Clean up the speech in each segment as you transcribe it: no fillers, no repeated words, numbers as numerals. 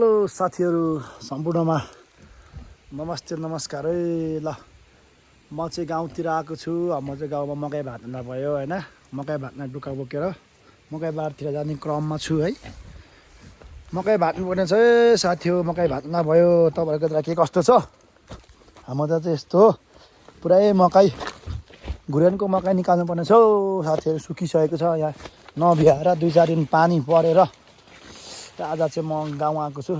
Hello साथीहरू सम्पूर्णमा नमस्ते नमस्कार है। ल म चाहिँ गाउँतिर आएको छु। म चाहिँ गाउँमा मकै भाट्न भयो हैन। मकै भाट्न डुक्का बोकेर मकै बारतिर जाने क्रममा छु है। मकै भाट्नुपर्ने छ है साथीहरू। मकै भाट्न भयो। तपाईहरुको के कस्तो छ? हाम्रो चाहिँ यस्तो पुरै मकै घुरेनको मकै निकाल्नु पर्ने छ साथीहरू। सुकिसकेको छ यहाँ नभ्याएर 2-4 दिन पानी परेर आज चाहिँ म गाउँ आएको छु।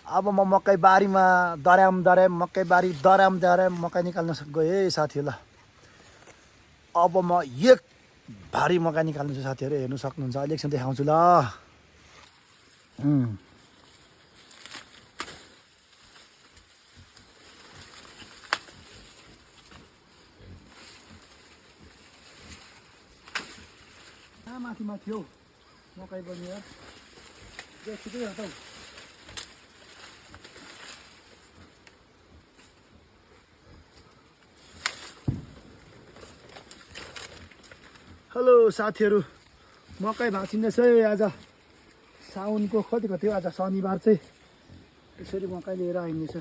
अब म मकै बारीमा मकै बारी दराम मकै निकाल्न गएँ है साथीहरू। ल अब म एक भारी मकै निकाल्नु छु साथीहरू। हेर्नु सक्नुहुन्छ, अहिले एकछिन देखाउँछु ल। माथि माथि हौ मकै बनियो छिटै हो त। हेलो साथीहरू, मकै भाँचिँदैछ है आज। साउनको कति हो आज शनिबार चाहिँ यसरी मकै लिएर आइनेछ।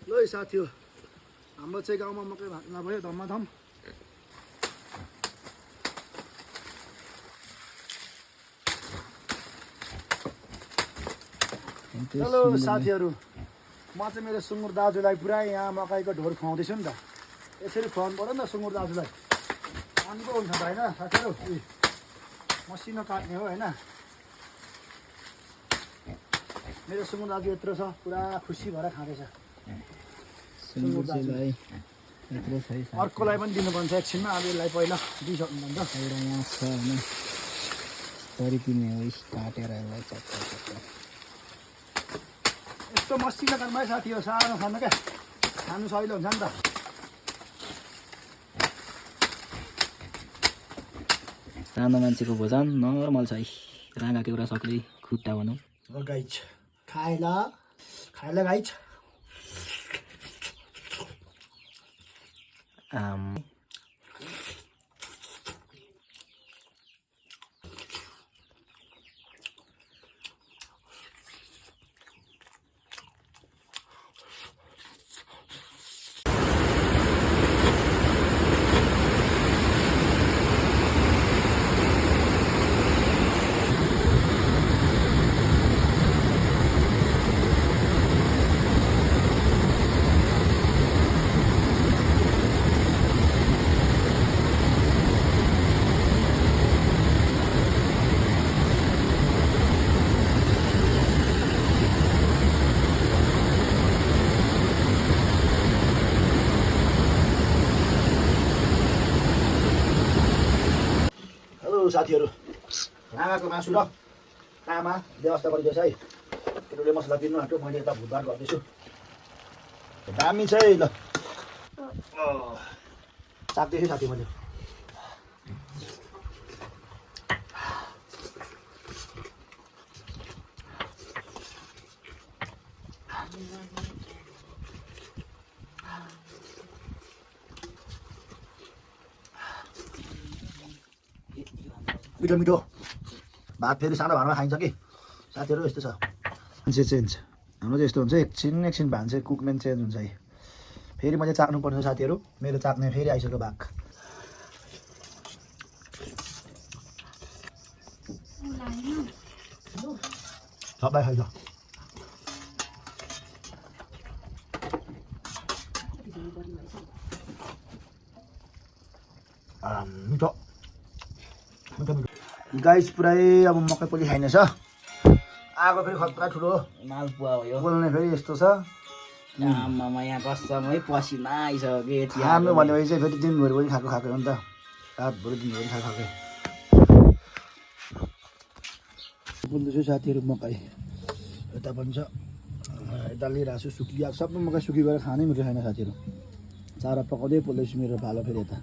ल साथीहरू, हाम्रो चाहिँ गाउँमा मकै भाट्न भयो धम्माधम। हेलो साथीहरू, म चाहिँ मेरो सुँगुर दाजुलाई पुरा यहाँ मकैको ढोर खुवाउँदैछु नि त। यसरी खुवाउनु पर्यो नि त सुँगुर दाजुलाई। अनको हुन्छ त होइन साथीहरू। मसिनो काट्ने हो होइन। मेरो सुँगुर दाजु यत्रो छ, पुरा खुसी भएर खाँदैछ सुँगुर दाजुलाई। अर्कोलाई पनि दिनुपर्छ एकछिनमा। अब यसलाई पहिला दिइसक्नु त। एउटा यहाँ छ होइन, परिपिने हो काटेर यसलाई चक्का यस्तो मसिनो काट्नु है साथी हो। सानो खानु क्या, खानु सजिलो हुन्छ नि त। सानो मान्छेको भोजन नर्मल छ है। राँगाको एउटा सक्दै खुट्टा भनौँ। गाइज खाएला गाइज। साथीहरू, राँगाको मासु र कामा व्यवस्था गरिदिएछ है। केटोले मसला दिनु आँट्यो, मैले यता भुटभाट गर्दैछु। दामी छ है। ल चाख्दैछु साथी मैले। मिठो मिठो भात फेरि सानो भाँडामा खाइन्छ कि साथीहरू। यस्तो छ मान्छे चेन्ज। हाम्रो चाहिँ यस्तो हुन्छ, एकछिन भान्से कुकम्यान चेन्ज हुन्छ है। फेरि मैले चाख्नु पर्छ साथीहरू। मेरो चाख्ने फेरि आइसक्यो भाग। सबै खाइन्छ। मिठो मिठो मिठो गाइस। पुरै अब मकै पनि खाइने छ। आगो फेरि खतरा ठुलो मालपुवा हो यो। बोल्ने फेरि यस्तो छ। आमामा यहाँ कसमै पसिना आइसक्यो। खानु भनेपछि चाहिँ फेरि दिनभरि पनि खाएको हो नि त। रातभरि दिनभरि खाएको। बुन्दैछु साथीहरू मकै। यता पनि छ, यता लिइरहेको छु। सुकिरहेको सबै मकै सुकी गएर खानै मिठो छैन साथीहरू। चारो पकाउँदै पोल्दैछु मेरो भालो फेरि यता।